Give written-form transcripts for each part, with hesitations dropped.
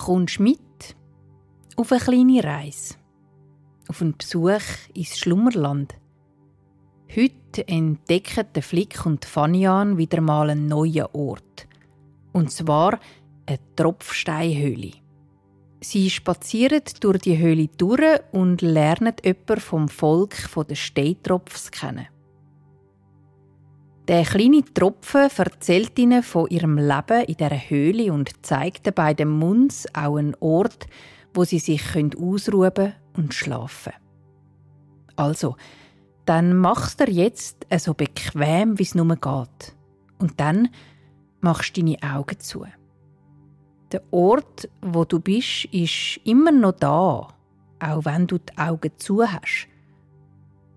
kommst mit auf eine kleine Reise, auf einen Besuch ins Schlummerland. Heute entdecken der Flick und Fanian wieder mal einen neuen Ort. Und zwar eine Tropfsteinhöhle. Sie spazieren durch die Höhle durch und lernen jemanden vom Volk der Steintropfs kennen. Der kleine Tropfen erzählt ihnen von ihrem Leben in dieser Höhle und zeigt den beiden Munds auch einen Ort, wo sie sich ausruhen und schlafen können. Also, dann machst du dir jetzt so bequem, wie es nur geht. Und dann machst du deine Augen zu. Der Ort, wo du bist, ist immer noch da, auch wenn du die Augen zu hast.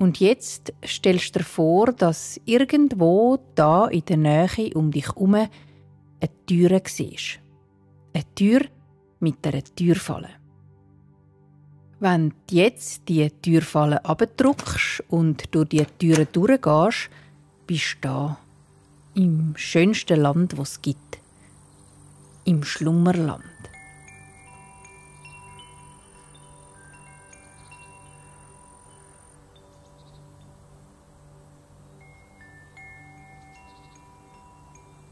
Und jetzt stellst du dir vor, dass irgendwo da in der Nähe um dich herum eine Tür siehst. Eine Tür mit einer Türfalle. Wenn du jetzt die Türfalle abdrückst und durch die Türe durchgehst, bist du da, im schönsten Land, das es gibt. Im Schlummerland.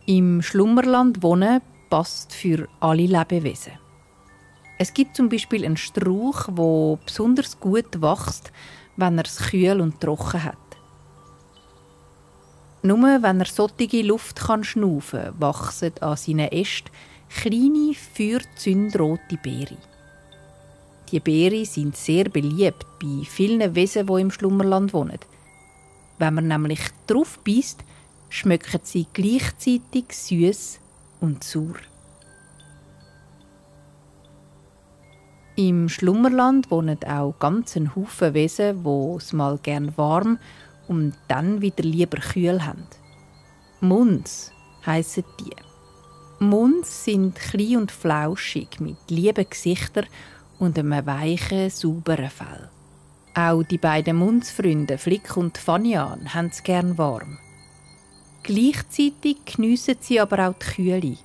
Im Schlummerland wohnen passt für alle Lebewesen. Es gibt zum Beispiel einen Strauch, der besonders gut wächst, wenn er es kühl und trocken hat. Nur wenn er solche Luft schnaufen kann, wachsen an seinen Ästen kleine, feuerzündrote Beeren. Die Beeren sind sehr beliebt bei vielen Wesen, die im Schlummerland wohnen. Wenn man nämlich drauf beisst, schmecken sie gleichzeitig süß und sauer. Im Schlummerland wohnen auch ganz ein Haufen Wesen, die es mal gern warm und dann wieder lieber kühl haben. Muns heissen die. Muns sind klein und flauschig, mit lieben Gesichtern und einem weichen, sauberen Fell. Auch die beiden Mundsfreunde Flick und Fanian haben es gern warm. Gleichzeitig geniessen sie aber auch die Kühle. Die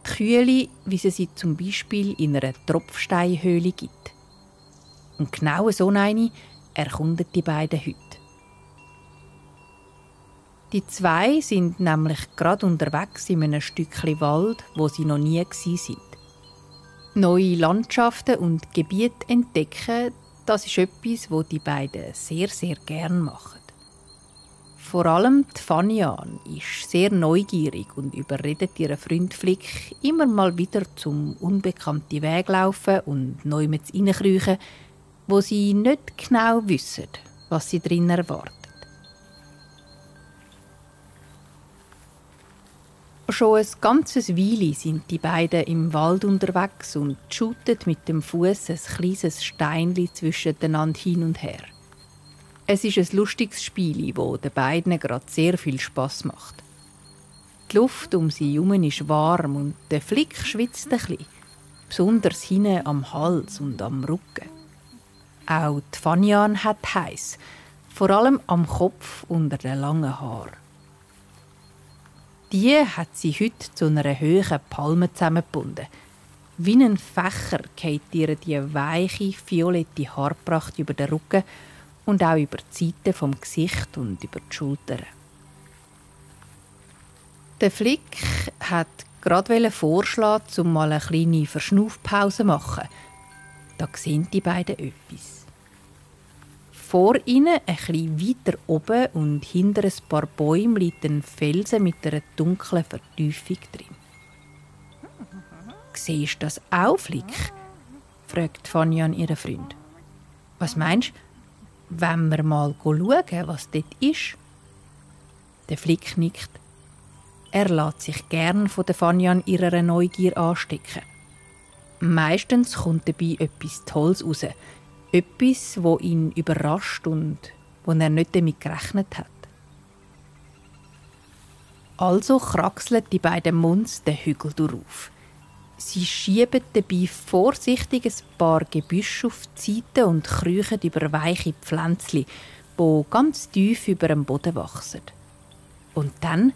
Kühle, wie sie zum Beispiel in einer Tropfsteinhöhle gibt. Und genau so eine erkunden die beiden heute. Die zwei sind nämlich gerade unterwegs in einem Stückchen Wald, wo sie noch nie waren. Neue Landschaften und Gebiete entdecken, das ist etwas, was die beiden sehr, sehr gern machen. Vor allem die Fanian ist sehr neugierig und überredet ihren Freund Flick immer mal wieder zum unbekannten Weg laufen und neuemals reinkriechen, wo sie nicht genau wissen, was sie drin erwartet. Schon ein ganzes Weile sind die beiden im Wald unterwegs und shooten mit dem Fuß ein kleines Steinchen zwischeneinander hin und her. Es ist ein lustiges Spiel, das den beiden gerade sehr viel Spass macht. Die Luft um sie herum ist warm und der Flick schwitzt ein bisschen, besonders hinten am Hals und am Rücken. Auch die Fanian hat heiß, vor allem am Kopf unter den langen Haaren. Die hat sie heute zu einer hohen Palme zusammengebunden. Wie ein Fächer geht ihr die weiche, violette Haarpracht über den Rücken und auch über die Seiten vom Gesicht und über die Schultern. Der Flick hat gerade vorschlagen, um mal eine kleine Verschnaufpause zu machen. Da sehen die beiden etwas. Vor ihnen, ein bisschen weiter oben und hinter ein paar Bäumen, liegt ein Felsen mit einer dunklen Vertiefung drin. «Siehst du das auch, Flick?» fragt Fanian ihren Freund. «Was meinst du, wenn wir mal schauen, was dort ist?» Der Flick nickt. Er lässt sich gern von der Fanian ihrer Neugier anstecken. Meistens kommt dabei etwas Tolles raus. Etwas, das ihn überrascht und wo er nicht damit gerechnet hat. Also kraxeln die beiden Munds den Hügel auf. Sie schieben dabei vorsichtig ein paar Gebüsche auf die Seite und kriechen über weiche Pflänzchen, die ganz tief über dem Boden wachsen. Und dann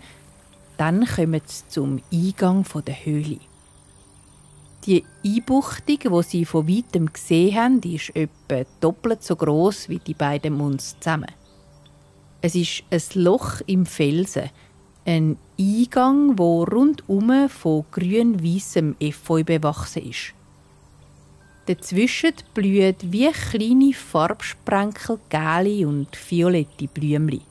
kommen sie zum Eingang der Höhle. Die Einbuchtung, die sie von weitem gesehen haben, ist etwa doppelt so gross wie die beiden Munds zusammen. Es ist ein Loch im Felsen, ein Eingang, wo rundum von grün-weissem Efeu bewachsen ist. Dazwischen blühen wie kleine Farbsprenkel gelbe und violette Blümchen.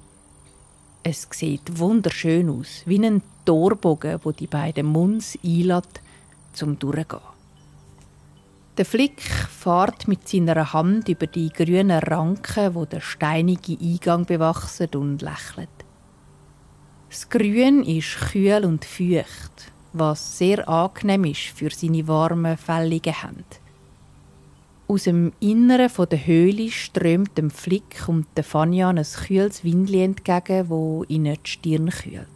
Es sieht wunderschön aus, wie ein Torbogen, wo die beiden Munds einlädt, zum Durchgehen. Der Flick fährt mit seiner Hand über die grünen Ranken, wo der steinige Eingang bewachsen, und lächelt. Das Grün ist kühl und feucht, was sehr angenehm ist für seine warmen, fälligen Hände. Aus dem Inneren der Höhle strömt dem Flick und der Fanian ein kühles Windli entgegen, wo ihnen die Stirn kühlt.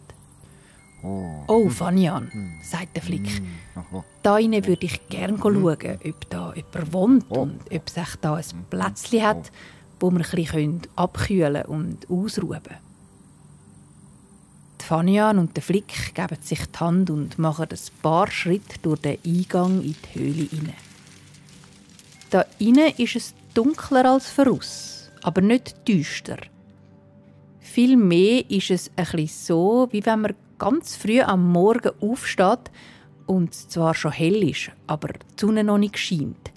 «Oh, Fanian», sagt der Flick, «da rein würde ich gerne schauen, ob da jemand wohnt und ob es da ein Plätzchen hat, wo wir ein bisschen abkühlen und ausruhen können.» Die Fanian und der Flick geben sich die Hand und machen ein paar Schritte durch den Eingang in die Höhle hinein. Da innen ist es dunkler als voraus, aber nicht düster. Vielmehr ist es ein bisschen so, wie wenn man ganz früh am Morgen aufsteht und es zwar schon hell ist, aber die Sonne noch nicht scheint.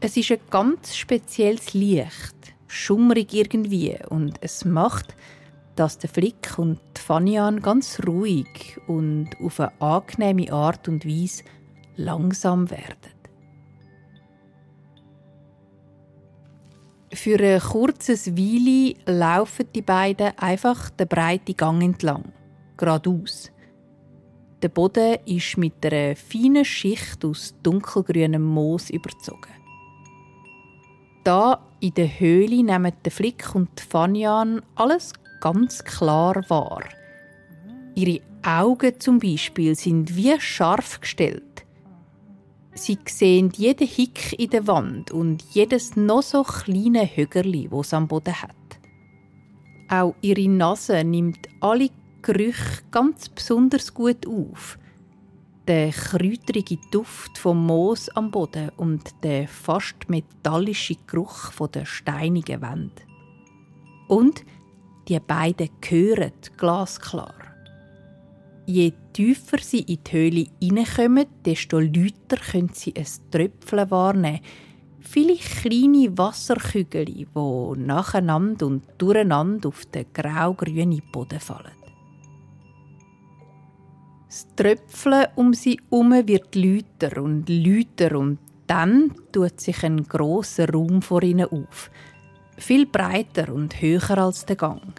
Es ist ein ganz spezielles Licht, schummrig irgendwie, und es macht, dass der Flick und die Fanian ganz ruhig und auf eine angenehme Art und Weise langsam werden. Für ein kurzes Weile laufen die beiden einfach den breiten Gang entlang, geradeaus. Der Boden ist mit einer feinen Schicht aus dunkelgrünem Moos überzogen. Da in der Höhle nehmen der Flick und die Fanian alles ganz klar wahr. Ihre Augen zum Beispiel sind wie scharf gestellt. Sie sehen jeden Hick in der Wand und jedes noch so kleine Högerli, das es am Boden hat. Auch ihre Nase nimmt alle Gerüche ganz besonders gut auf. Der kräuterige Duft vom Moos am Boden und der fast metallische Geruch der steinigen Wände. Und die beiden hören glasklar. Je tiefer sie in die Höhle hineinkommen, desto lauter können sie ein Tröpfchen wahrnehmen. Viele kleine Wasserkügel, die nacheinander und durcheinander auf den grau-grünen Boden fallen. Das Tröpfchen um sie herum wird lauter und dann tut sich ein grosser Raum vor ihnen auf. Viel breiter und höher als der Gang.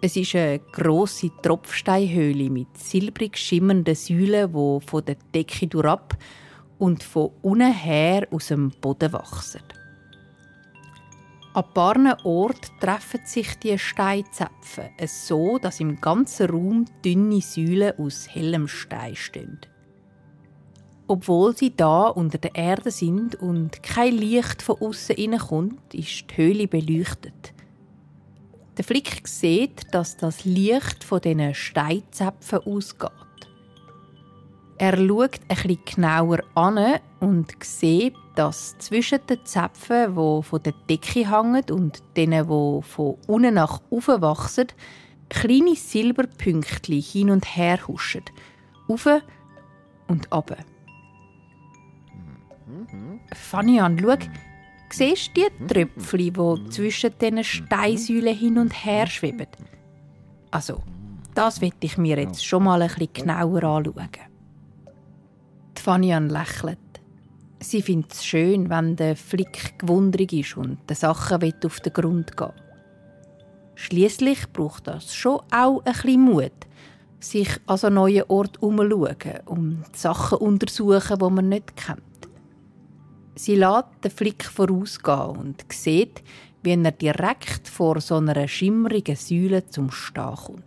Es ist eine grosse Tropfsteinhöhle mit silbrig schimmernden Säulen, die von der Decke durchab und von unten her aus dem Boden wachsen. An ein paar Orten treffen sich die Steinzapfen, so dass im ganzen Raum dünne Säulen aus hellem Stein stehen. Obwohl sie da unter der Erde sind und kein Licht von außen hineinkommt, ist die Höhle beleuchtet. Der Flick sieht, dass das Licht von diesen Steinzapfen ausgeht. Er schaut ein bisschen genauer an und sieht, dass zwischen den Zäpfen, die von der Decke hängen, und denen, die von unten nach oben wachsen, kleine Silberpünktchen hin und her huschen, auf und ab. Fanian, schau, siehst du die Tröpfchen, die zwischen diesen Steinsäulen hin und her schweben? Also, das will ich mir jetzt schon mal ein bisschen genauer anschauen. Die Fanian lächelt. Sie findet es schön, wenn der Flick gewundrig ist und den Sachen auf den Grund gehen. Schliesslich braucht das schon auch ein bisschen Mut, sich an so neuen Ort umzuschauen, um die Sachen zu untersuchen, die man nicht kennt. Sie lässt den Flick vorausgehen und sieht, wie er direkt vor so einer schimmerigen Säule zum Stehen kommt.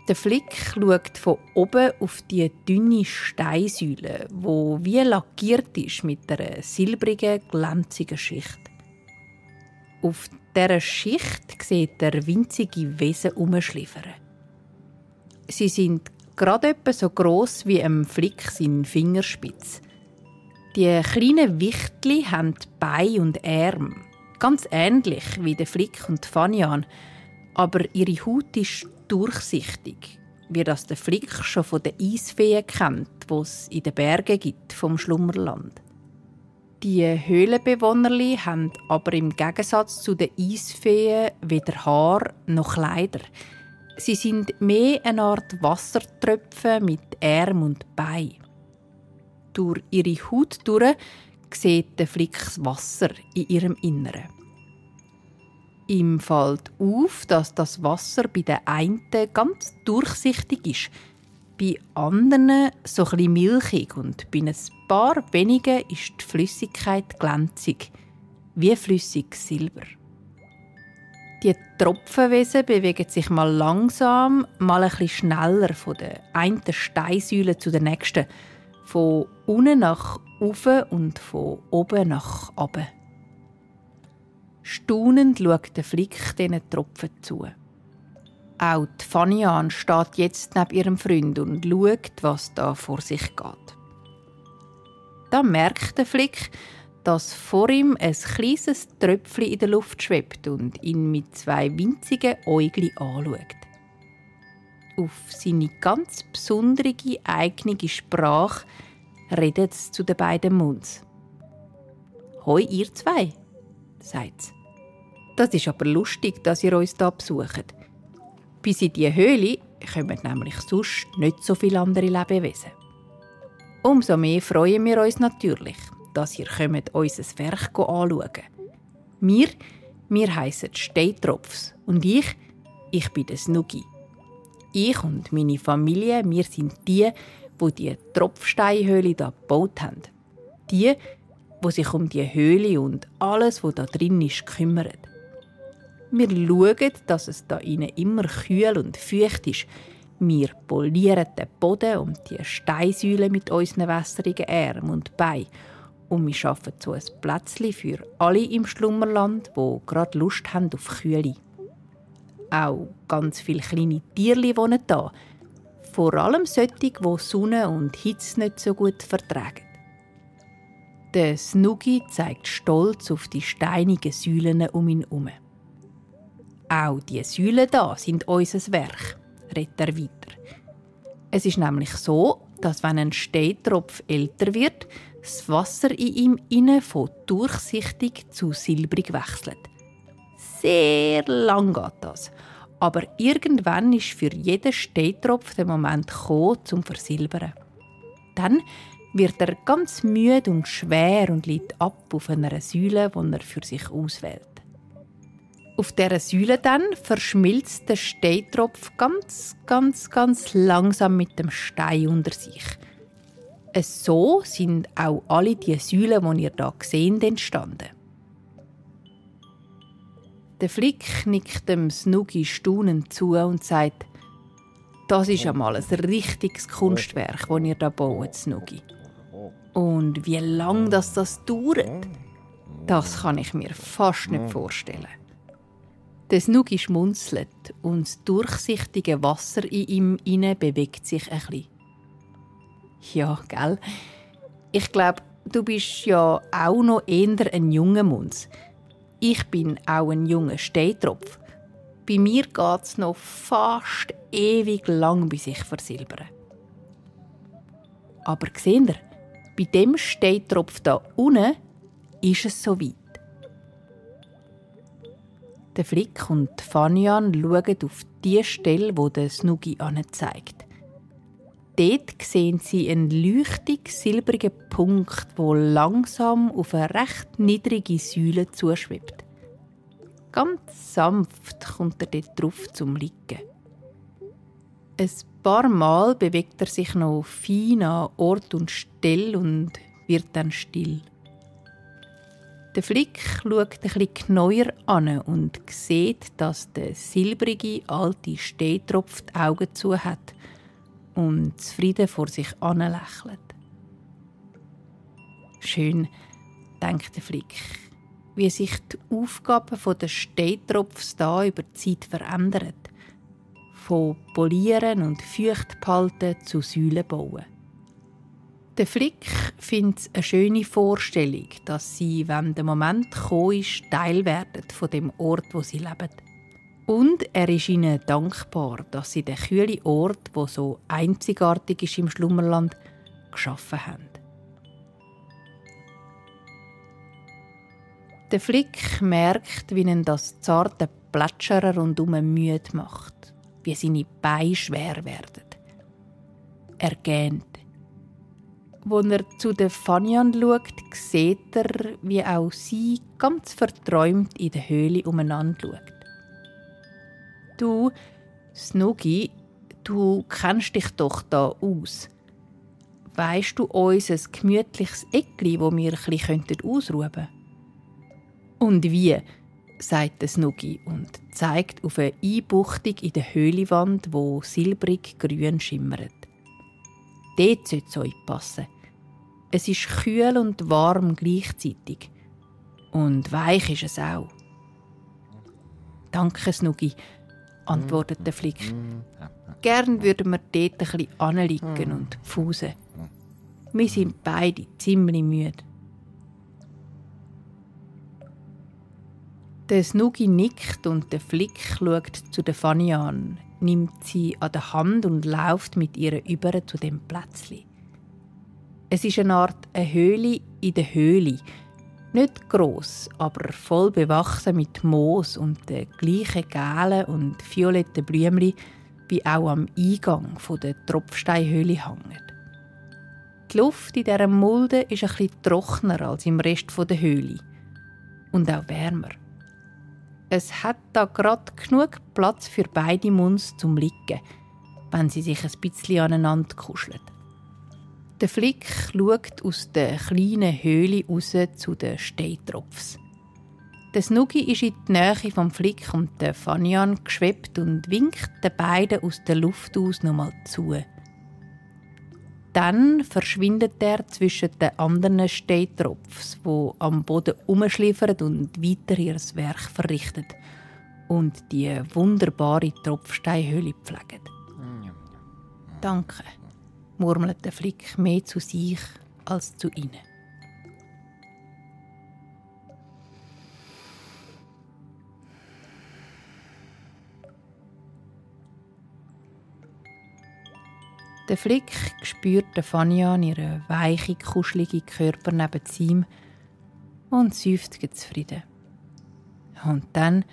Der Flick schaut von oben auf die dünne Steinsäule, die wie lackiert ist mit einer silbrigen, glänzigen Schicht. Auf dieser Schicht sieht er winzige Wesen herumschliffern. Sie sind gerade etwa so gross wie ein Flick sein Fingerspitz. Die kleinen Wichtli haben Beine und Arme, ganz ähnlich wie der Flick und Fanian, aber ihre Haut ist durchsichtig, wie das der Flick schon von den Eisfeen kennt, die es in den Bergen gibt vom Schlummerland. Die Höhlenbewohnerli haben aber im Gegensatz zu den Eisfeen weder Haar noch Kleider. Sie sind mehr eine Art Wassertröpfe mit Arm und Bein. Durch ihre Haut durch sieht der Flick das Wasser in ihrem Inneren. Ihm fällt auf, dass das Wasser bei den einen ganz durchsichtig ist, bei anderen so ein bisschen milchig und bei ein paar wenigen ist die Flüssigkeit glänzig, wie flüssiges Silber. Die Tropfenwesen bewegen sich mal langsam, mal ein bisschen schneller von der einen Steinsäule zu der nächsten, von unten nach oben und von oben nach unten. Staunend schaut der Flick diesen Tropfen zu. Auch die Fanian steht jetzt neben ihrem Freund und schaut, was da vor sich geht. Da merkt der Flick, dass vor ihm ein kleines Tröpfchen in der Luft schwebt und ihn mit 2 winzigen Äugli anschaut. Auf seine ganz besondere, eigene Sprache redet es zu den beiden Munds. «Hoi, ihr zwei», sagt es. «Das ist aber lustig, dass ihr uns hier besucht. Bis in diese Höhle kommen nämlich sonst nicht so viele andere Lebewesen. Umso mehr freuen wir uns natürlich, dass ihr unser Werk anschauen. Wir heissen Steintropfs und ich bin der Snuggi. Ich und meine Familie, wir sind die Tropfsteinhöhle hier gebaut haben. Die sich um die Höhle und alles, was da drin ist, kümmern. Wir schauen, dass es da innen immer kühl und feucht ist. Wir polieren den Boden und die Steinsäulen mit unseren wässrigen Armen und Beinen. Und wir schaffen so ein Plätzchen für alle im Schlummerland, die gerade Lust haben auf Kühle. Auch ganz viele kleine Tierchen wohnen da. Vor allem solche, die Sonne und Hitze nicht so gut vertragen. Der Snuggi zeigt stolz auf die steinigen Säulen um ihn herum. Auch die Säulen da sind unser Werk, redet er weiter. Es ist nämlich so, dass wenn ein Steintropf älter wird, das Wasser in ihm innen von durchsichtig zu silbrig wechselt. Sehr lang geht das. Aber irgendwann ist für jeden Steintropf der Moment gekommen, zum Versilbern. Dann wird er ganz müde und schwer und liegt ab auf einer Säule, die er für sich auswählt. Auf dieser Säule dann verschmilzt der Steintropf ganz langsam mit dem Stein unter sich. So sind auch alle die Säulen, die ihr hier seht, entstanden. Der Flick nickt dem Snuggi staunend zu und sagt: «Das ist einmal ein richtiges Kunstwerk, das ihr hier baut, Snuggi. Und wie lange das dauert, das kann ich mir fast nicht vorstellen.» Der Snuggi schmunzelt und das durchsichtige Wasser in ihm inne bewegt sich ein bisschen. «Ja, gell? Ich glaube, du bist ja auch noch eher ein junger Munz. Ich bin auch ein junger Steintropf. Bei mir geht es noch fast ewig lang, bis ich versilbere. Aber seht ihr, bei dem Steintropf da unten ist es so weit.» Der Flick und Fanian schauen auf die Stelle, wo der Snuggi anzeigt. Dort sehen sie einen leuchtig silbrigen Punkt, der langsam auf eine recht niedrige Säule zuschwebt. Ganz sanft kommt er dort drauf zum Liegen. Ein paar Mal bewegt er sich noch fein an Ort und Stelle und wird dann still. Der Flick schaut ein bisschen genauer an und sieht, dass der silbrige alte Steintropf die Augen zu hat und zufrieden vor sich an lächelt. Schön, denkt der Flick, wie sich die Aufgaben der Steintropfs da über die Zeit verändern. von Polieren und Feuchtbehalten zu Säulen bauen. Der Flick findet es eine schöne Vorstellung, dass sie, wenn der Moment gekommen ist, Teil werden von dem Ort, wo sie leben. Und er ist ihnen dankbar, dass sie den kühlen Ort, der so einzigartig ist im Schlummerland, geschaffen haben. Der Flick merkt, wie ihn das zarte Plätschern rundum müde macht, wie seine Beine schwer werden. Er gähnt. Als er zu den Fanian schaut, sieht er, wie auch sie ganz verträumt in der Höhle umeinander schaut. «Du, Snuggi, du kennst dich doch da aus. Weisst du unser gemütliches Eckli, wo wir ein bisschen ausruhen könnten?» «Und wie?» sagt der Snuggi und zeigt auf eine Einbuchtung in der Höhlewand, wo silbrig grün schimmert. «Dort sollte es euch passen. Es ist kühl und warm gleichzeitig. Und weich ist es auch.» «Danke, Snuggi», antwortet der Flick. «Gern würden wir dort ein bisschen anliegen und pfusen. Wir sind beide ziemlich müde.» Der Snuggi nickt und der Flick schaut zu der Fanny an, nimmt sie an der Hand und läuft mit ihr über zu dem Plätzli. Es ist eine Art eine Höhle in der Höhle. Nicht gross, aber voll bewachsen mit Moos und den gleichen gelben und violetten Blümchen, wie auch am Eingang der Tropfsteinhöhle hängen. Die Luft in dieser Mulde ist ein bisschen trockener als im Rest der Höhle. Und auch wärmer. Es hat da gerade genug Platz für beide Muns zum Liegen, wenn sie sich ein bisschen aneinander kuscheln. Der Flick schaut aus der kleinen Höhle raus zu den Steintropfs. Der Snuggi ist in die Nähe vom Flick und der Fanian geschwebt und winkt den beiden aus der Luft aus nochmal zu. Dann verschwindet er zwischen den anderen Steintropfs, die am Boden herumschliffern und weiter ihr Werk verrichten und die wunderbare Tropfsteinhöhle pflegen. «Danke», murmelt der Flick mehr zu sich als zu ihnen. Der Flick spürt den Fanian ihren weichen, kuscheligen Körper neben ihm und seufzt zufrieden. Und dann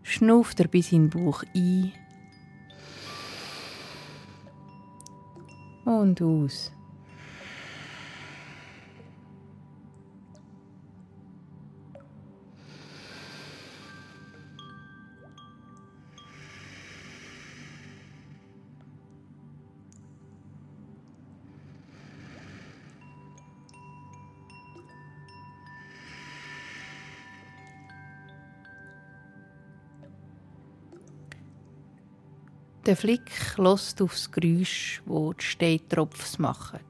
schnauft er bis in den Bauch ein und aus. Der Flick hört aufs Geräusch, das die Steintropfs machen.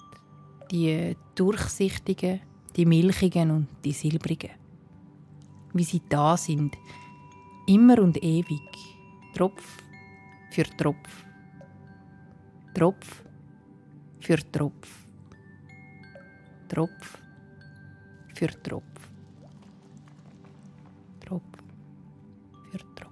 Die durchsichtigen, die milchigen und die silbrigen. Wie sie da sind, immer und ewig, Tropf für Tropf. Tropf für Tropf. Tropf für Tropf. Tropf für Tropf.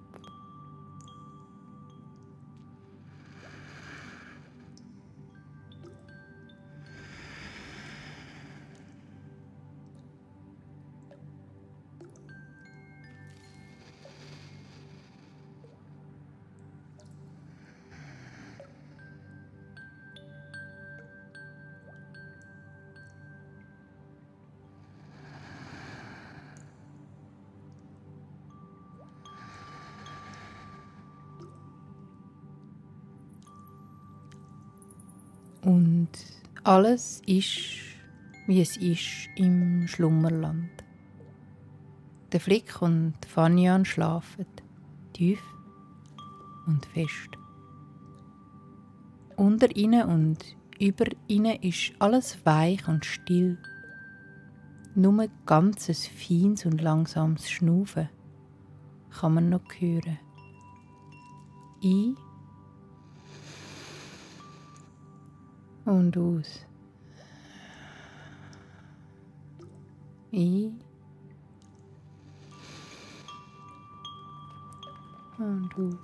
Und alles ist, wie es ist im Schlummerland. Der Flick und Fanian schlafen tief und fest. Unter ihnen und über ihnen ist alles weich und still. Nur ganzes feines und langsames Schnaufen kann man noch hören. Ein- und aus. Ein und aus.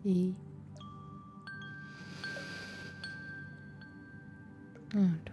Ein und